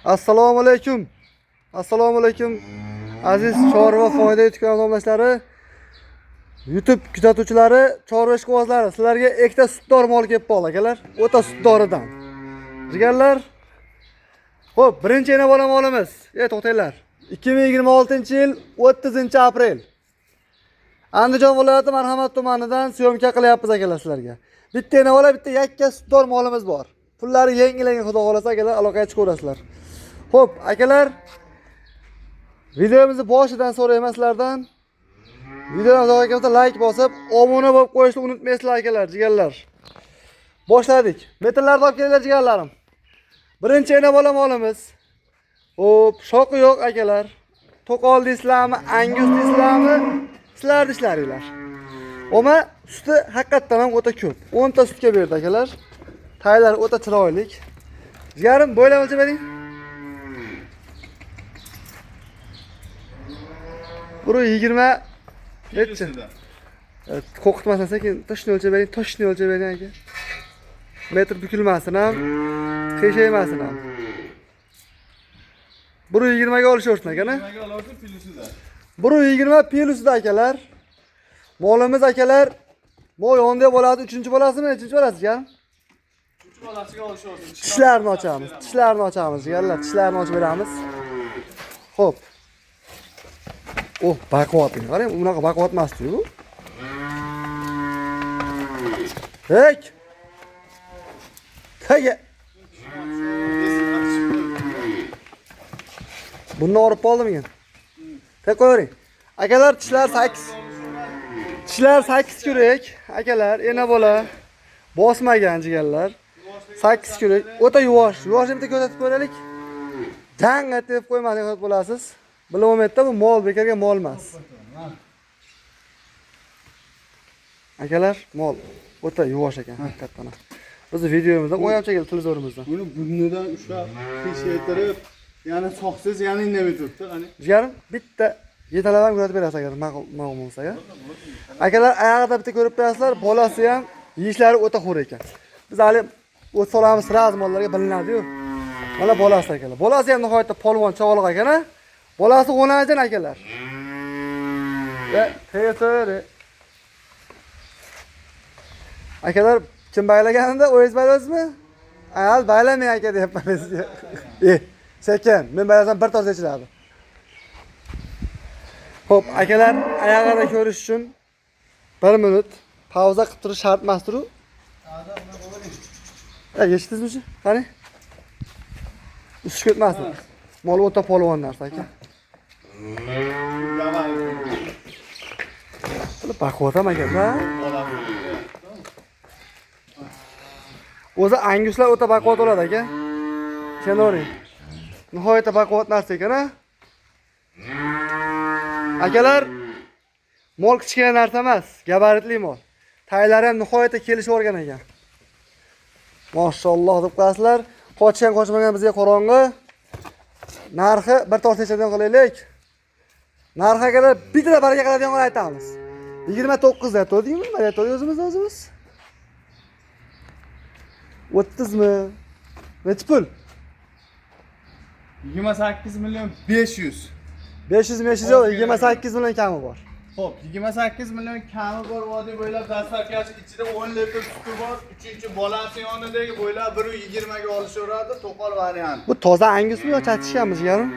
Assalomu alaykum. Assalomu alaykum aziz chorva foyda YouTube kanali, YouTube kuzatuvchilari, chorva ishqibozlari, sizlarga ikkita sutdor mol kelib qoldi akalar. O'ta sutdoridan. Jigarlar. Xo'p, birinchi ena bola molimiz. To'xtanglar. 2026-yil 30-aprel. Andijon viloyati Marhamat tumanidan syomka qilyapmiz akalar sizlarga. Bitta ena bola, bitta yakka sutdor molimiz bor. Pullari yengil-yengil, xudo xolasa akalar, aloqaga chiqaverasizlar. Xo'p, akalar, videomizni boshidan so'rayman sizlardan. Videodan yoqsa like bosib, obuna bo'lib qo'yishni unutmaysizlar akalar, jigarlar. Boshladik. Metrlarni olib kelinglar jigarlarim. Birinchi ena bola molimiz. Xo'p, shoqi yo'q akalar. To'qol deysizlarmi, angus deysizlarmi? Sizlar ishlaringlar. Oma suti haqiqatdan ham o'ta ko'p. 10 ta sutga berdi akalar. Taylar o'ta chiroyli. Jigarim, bo'ylab o'lchab bering. Buru 20 nechi? Qo'rqitmasin sekin, toshni o'lchab bering, toshni o'lchab bering aka. Metr bukilmasin ham, qiyshaymasin ham. Buru 20 ga olishaversin aka, na? 20 ga olasizlar plyusida. Buru 20 plyusida akalar. Molimiz akalar, mol yonda bo'ladi, 3-bolasimi, 3-bolasi aka? 3 bolasiga olishaversin. Tishlarni ochamiz, tishlarni ochamiz, jigarlar, tishlarni ochib beramiz. Xo'p. Oh, baquvvat. Qarang, unaqa baquvvat emas-ku bu. Hek. Taga. Bundan orib qoldimikin? Tek qo'yavering. Akalar, tishlar 8. Tishlar 8 kurak. Akalar, ena bola bosmagan jigarlar. 8 kurak. O'ta yuvosh. Yuvosh bitta ko'rsatib ko'raylik. Jang etib qo'ymasak bo'lasiz. Bilolmaydi bu mol bekarga mol emas. Akalar, mol o'ta yuvosh ekan haqiqatdan. Bizni videomizda o'yamcha keldi televizorimizdan. Buni burnidan ushlab, qiyshaytirib, yana soqsiz, yana indamay turibdi, qani. Jigarim, bitta yetalab ham ko'rsatib berasiz agar ma'qul bo'lsa aka. Akalar, oyog'ida bitta ko'rib qo'yasizlar, bolasi ham yeyishlari o'ta xo'r ekan. Biz hali o't solamiz, raz mollarga bilinadi-yu. Mana bolasi akalar. Bolasi ham nihoyatda polvon chog'liq ekan-a. Bolasi o'najan akalar. Akalar, kim baylaganida o'zingiz baylaysizmi? Ayol baylamang aka deyapman sizga. Sekin, men baylasam bir tos yechiladi. Xo'p, akalar, oyog'ida ko'rish uchun 1 minut pauza qilib turish shart emas-ku. Yechdingizmi? Qani? Ustiga ketmasin. Mol o'ta polvon narsa aka. Baquvvat ham aka-da. O'zi anguslar o'ta baquvvat bo'ladi aka. Ishonaver. Nihoyatda baquvvat narsa ekan-a. Akalar, mol kichkina narsa emas, gabaritli mol. Taylari ham nihoyatda kelishib olgan ekan. Mashalloh deb qo'yasizlar. Qochgan qochmagan bizga qorong'i. Narxi bir tortishdan qilaylik. Narxi akalar bitta baraka qiladigan qilib aytamiz. 29 da to'dingmi? Mana to'y o'zimiz o'zimiz. 30 mi? Necha pul? 28 milyon 500. 500 yo'q, 28 million kami bor. Xo'p, 28 million kami bor, vodiy bo'ylab dastlabki ichida 10 litr suti bor. 3-bolasi yonidagi bo'ylab 1.20 ga olishaveradi, to'qol variant. Bu toza angusmi yo chatishganmi jigarim?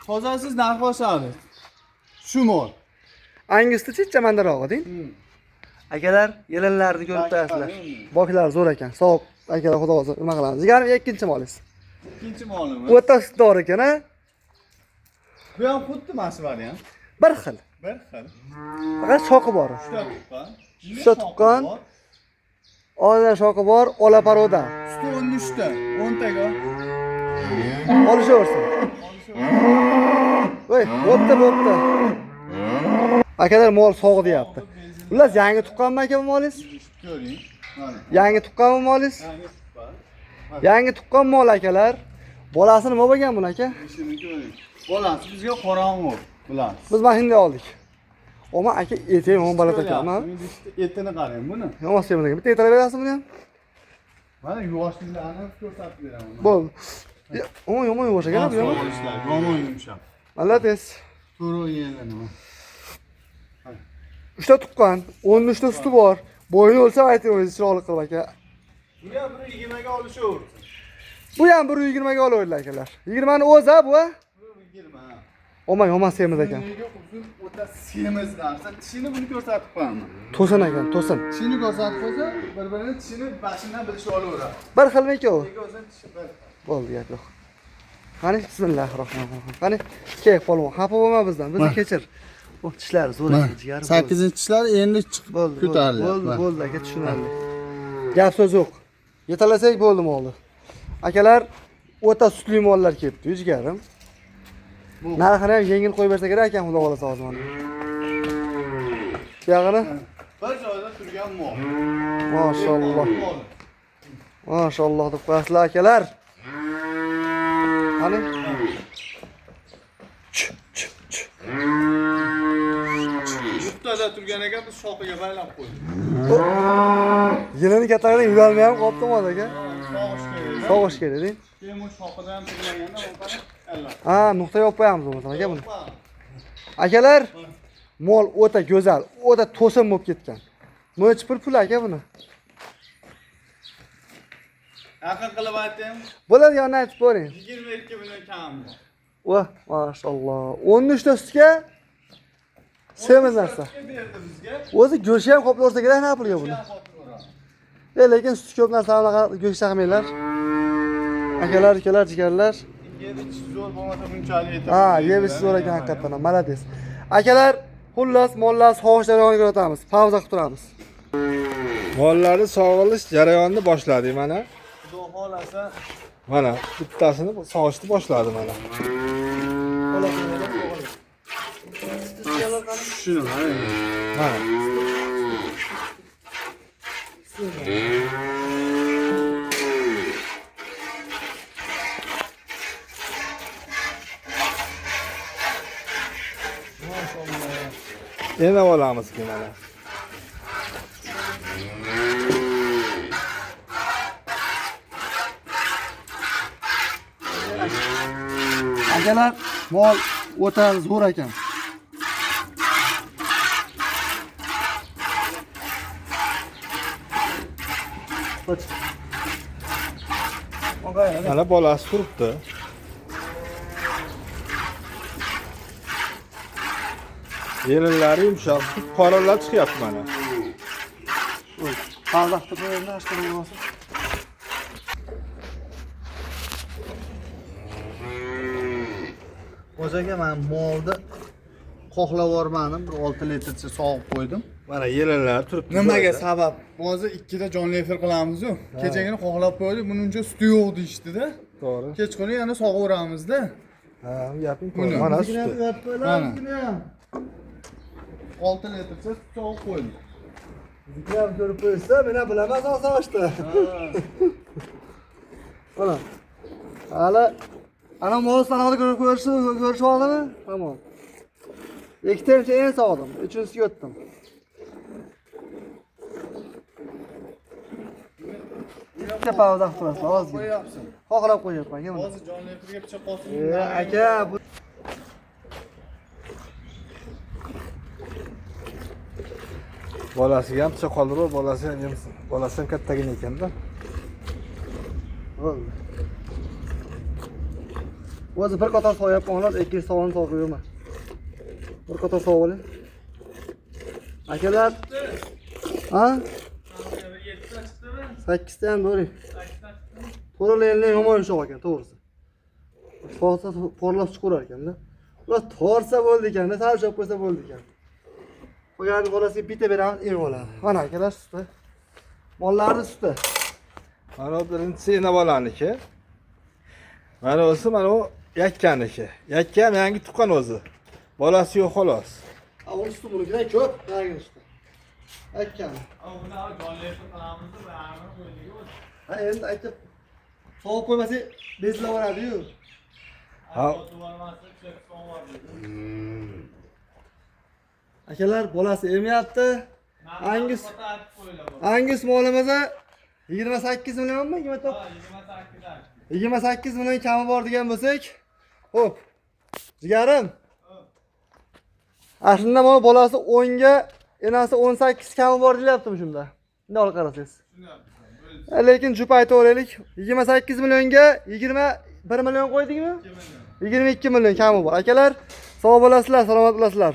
Tozasiz narx oshadi. Shu mol. Angusni chichamandarog'i deng. Akalar, yelinlarni ko'rib turasizlar. Boklar zo'r ekan. Sog' akalar, xudo xohlasa nima qilamiz? Jigarim, ikkinchi molingiz. Ikkinchi molimiz. O'ta sutdor ekan-a? Bu ham xuddi mana shu variant. Bir xil. Bir xil. Faqat shoqi bor. Uchta tuqqan. Uchta tuqqan. Ola shoqi bor, ola paroda. Suti 13 ta, 10 taga. Olishaversin. Voy, bo'pti, bo'pti. Akalar, mol sog' deyapti. Ular yangi tuqqanmi aka bu molingiz? Ko'ring. Mana. Yangi tuqqanmi molingiz? Yangi tuqqan. Yangi tuqqan mol akalar. Bolasi nima bo'lgan buni aka? Ishini ko'ring. Bolasi bizga qorong'u bilasiz. Biz mana shunday oldik. Oma aka eti ham baland ekan, ha? Etini qarang buni. Yomon sevmagan. Bitta etalab berasizmi buni ham? Mana yuvoshliklarni ko'rsatib beraman. Bo'ldi. Yomon yomon yumush ekan bu yomon. Sog'ishlar, yomon yumshoq. Молодец. To'g'ri yelini. 3 ta tuqqan, 13 ta suti bor. Bo'yini o'lsam ayting o'zingiz chiroyli qilib aka. Bu ham 1.20 ga olishaversin. Bu ham 1.20 ga olaverdilar akalar. 20 ni o'zi ha bu ha? 1.20 ha. Omon yomon semiz ekan. Nega uzun o'ta semiz narsa. Tishini buni ko'rsatib qo'yaman. To'sin ekan, to'sin. Tishini ko'rsatib qo'ysa, bir-birini tishini bashidan bilishib olaveradi. Bir xilmi ikkovi? Nega o'zini tishi bir. Bo'ldi, gap yo'q. Qani, bismillahirrohmanirrohim. Qani, keyf polvon, xafa bo'lma bizdan, bizni kechir. Oh, tishlari zo'r ekan, jigarim. 8-tishlar endi chiqib Bo'ldi, ko'tarilyapti. bo'ldi, bo'ldi aka, tushunarli. Gap so'z yo'q. Yetalasak bo'ldi molni. Akalar, o'ta sutli mollar kelibdi, jigarim. Narxini ham yengil qo'yib bersa kerak ekan, xudo xolasa hozir mana. Buyog'ini Bir joyda turgan mol. Maşalloh. Maşalloh deb qo'yasizlar akalar. Qani? Ch, ch, ch. Yurtda turgan ekan, biz shoxiga baylab qo'ydik. Yilini kattaligidan yurolmay ham qolibdi mol aka. Sog'ish kerak. Sog'ish kerak, deng. Keyin bu shoxida ham turmaganda u qara alla. Ha, nuqta yopib qo'yamiz bo'lmasa aka buni. Akalar, mol o'ta go'zal, o'ta to'sin bo'lib ketgan. Nechi pul aka buni? Yaqin qilib aytaymi? Bo'ladiganini aytib ko'ring. 22 million kam bor. Voh, maşalloh. 13 ta sutga semiz narsa. Berdi bizga. O'zi go'shti ham qoplaversa kerak na pulga buni. Lekin suti ko'p narsa anaqa go'sht chaqmanglar. Akalar, ukalar, jigarlar. Yeb ichish zo'r bo'lmasa bunchalik yetib. Ha, yeb ichish zo'r ekan haqiqatan ham. Молодец. Akalar, xullas, mollar sog'ish jarayoniga o'tamiz. Pauza qilib turamiz. Mollarni sog'ilish jarayonini boshladik mana. Xudo xolasa Mana bittasini sog'ishni boshladi mana. shuni Mana. Endi olamizki mana. Akalar, mol o'ta zo'r ekan. Mana bolasi turibdi. Yelinlari yumshoq, sut qoralar chiqyapti mana. Pauza qilib qo'yinglar, ashqalon bo'lsin. O'zaga men molni qoqlab yubormadim, bir 6 litrcha sog'ib qo'ydim. Mana yelinlari turibdi. Nimaga sabab? Hozir 2da jonli efir qilamiz-ku. Kechagina qoqlab qo'ydik, bununcha suti yo'q deyishdida. To'g'ri. Kechqurun yana sog'averamizda. Ha, gaping Buni. to'g'ri. Mana suti. Mana. 6 litrcha sut sog'ib qo'ydik. Biznikini ko'rib qo'yishsa, men ham bilaman sog'ishdi. Mana. Hali ana mol sanog'ida ko'rib ko'rishdi, ko'rishib oldimi? Tamom. Ikkita en sog'dim, uchinchisiga o'tdim. Bitta pauza qilib turasizlar, ozgina. Qo'yapsan. Xohlab qo'yapman, aka buni. Hozir jonli efirga pichoq qolsin. Aka, bu Bolasiga ham pichoq qoldirib, bolasi ham yemsin. Bolasi ham kattagina ekanda. Bo'ldi. O'zi bir qator soyapman, xolos, ikkinchi sovuni sog'ib yurma. Bir qator sog'ib oling. Akalar, ha? 8 ta ham to'g'ri. To'g'ri, yomon yumshoq ekan, to'g'risi. Torsa porlab chiqaverar ekanda. Ular torsa bo'ldi ekanda, sal ushlab qo'ysa bo'ldi ekan. Qo'ygan bolasiga bitta beramiz, er bo'ladi. Mana akalar suti. Mollarning suti. Mana bu birinchisi ena bolaniki. Mana o'zi mana u yakkaniki. Yakka ham yangi tuqqan o'zi. Bolasi yo'q xolos. Ha, uni suti bunikidan ko'p, narigi suti. Yakkan. Uni jonli efir qilamiz, baribir qo'ydik. Ha, endi aytib sog'ib qo'ymasak bezlab yuboradi-yu. Ha. Akalar, bolasi emyapti. Angus molimizni 28 millionmi? 29? 28 million kami bor degan bo'lsak, xo'p. Jigarim. Ana shunda mana bolasi 10 ga, enasi 18 kami bor deyaptimi shunda? Bunday olib qarasangiz. Lekin jup aytaveraylik. 28 millionga 21 million qo'ydikmi? 22 million kami bor. Akalar, sog' bo'lasizlar, salomat bo'lasizlar.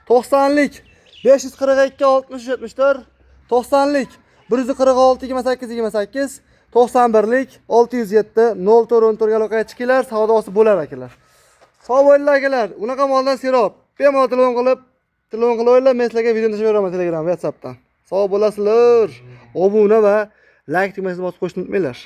90lik 542 63 74, 90lik 146 28 28, 91lik 607 04 14 ga aloqaga chiqinglar, savdosi bo'lar akalar. Sog' bo'linglar akalar. Unaqa moldan serob. Bemalol telefon qilib men sizlarga video tashlab beraman Telegram, WhatsAppdan. Sog' bo'lasizlar. Obuna va like tugmasini bosib qo'yishni unutmanglar.